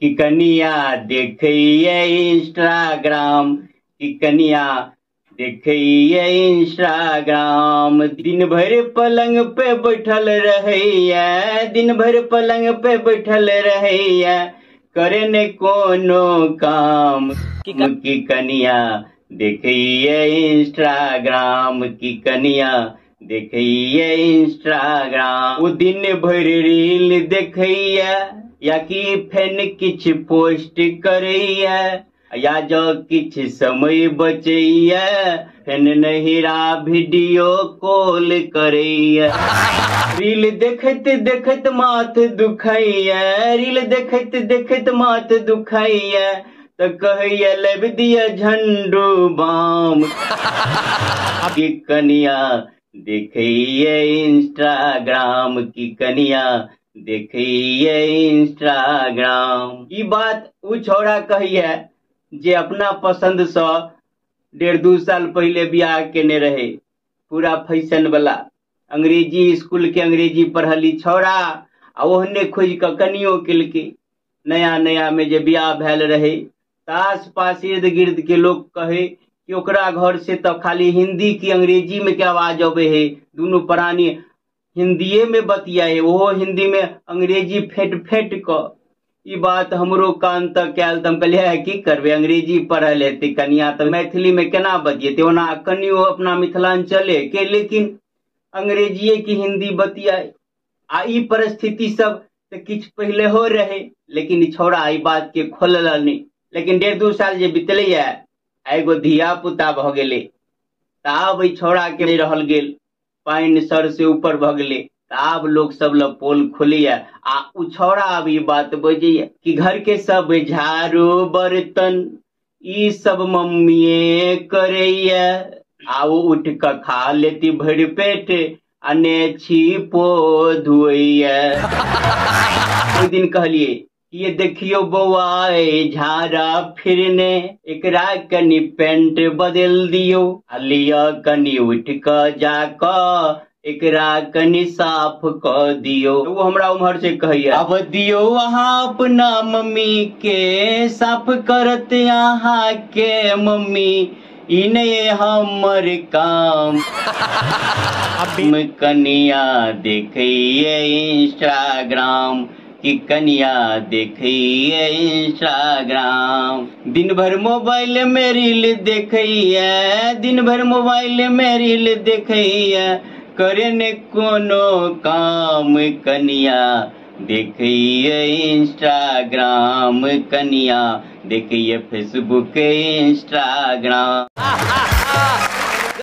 कि कनिया देखैया इंस्टाग्राम, कि कनिया देखैया इंस्टाग्राम। दिन भरि पलंग पे बैठल रहैया, दिन भरि पलंग पे बैठल रहैया, करे ने कोनो काम। कि कनिया देखैया इंस्टाग्राम, कि कनिया देखैया इंस्टाग्राम। ओ दिन भरि रील देखैया या कि फेन किछ पोस्ट करैया, या जो किछ समय बचैया फेन नहिरा वीडियो कॉल करैया। रील देखैत देखैत माथ दुखैया, रील देखैत देखैत माथ दुखैया, त कहैया लेब दिया झंडू बाम। कि कनिया देखैया इंस्टाग्राम, कि कनिया देखैया इंस्टाग्राम। ई बात उ छौड़ा कहैया जे अपना पसंद सँ 1.5-2 साल पहले बियाह केने रहे, पूरा फैशन वाला अंग्रेजी स्कूल के अंग्रेजी पढ़ली छौड़ा, आ ओहने खोजि कऽ कनियो केलकै। नया नया में जे बियाह भेल रहे त आस पास इर्द गिर्द के लोग कहे कि ओकरा घर से तो खाली हिंदी की अंग्रेजी में के आवाज अबे है, दुनू प्राणी हिंदीए में बतियाए, ओहो हिंदी में अंग्रेजी फेट फेट क। ई बात हमरो कान तक आयल त हम कहलियै की करबै, अंग्रेजी पढ़ल हेतै कनिया त मैथिली में केना बतियेतै। ओना कनियो अपना मिथिलांचले के, लेकिन अंग्रेजीए की हिंदी बतियाए। आ ई परिस्थिति सब त किछ पहिले हो रहे, लेकिन छौड़ा ई बात के खोलल नहीं। लेकिन 1.5-2 साल जे बितलैया, एगो धिया पुता भ गेलै, त आब ई छौड़ा के नहीं रहल गेल, पानि सर से ऊपर भ गेलै, त आब लोग सब ल पोल खोलैया। आ उ छौड़ा आब ई बात बजैया कि घर के सब झाड़ू बर्तन ई सब मम्मीए करैया, आ उ उठ क खा लेती भरि पेट आ ने छीपो धोइया। ओहि दिन कहलिए ये देखियो बौआ झाड़ा फिरने, एकरा कनि पेंट बदल दियो, आ लिअ कनि उठ क जा क एकरा कनि साफ क दियो। वो हमरा उम्हर से कहैया अब दियो अहाँ अपना मम्मी के, साफ करत अहाँ के मम्मी, ई नहीं हमर काम। कनिया देखैया इंस्टाग्राम, कि कनिया देखैया इंस्टाग्राम। दिन भर मोबाइल में रील देखैया, दिन भर मोबाइल में रील देखैया, करे ने कोनो काम। कनिया देखैया इंस्टाग्राम, कनिया देखैया फेसबुक इंस्टाग्राम।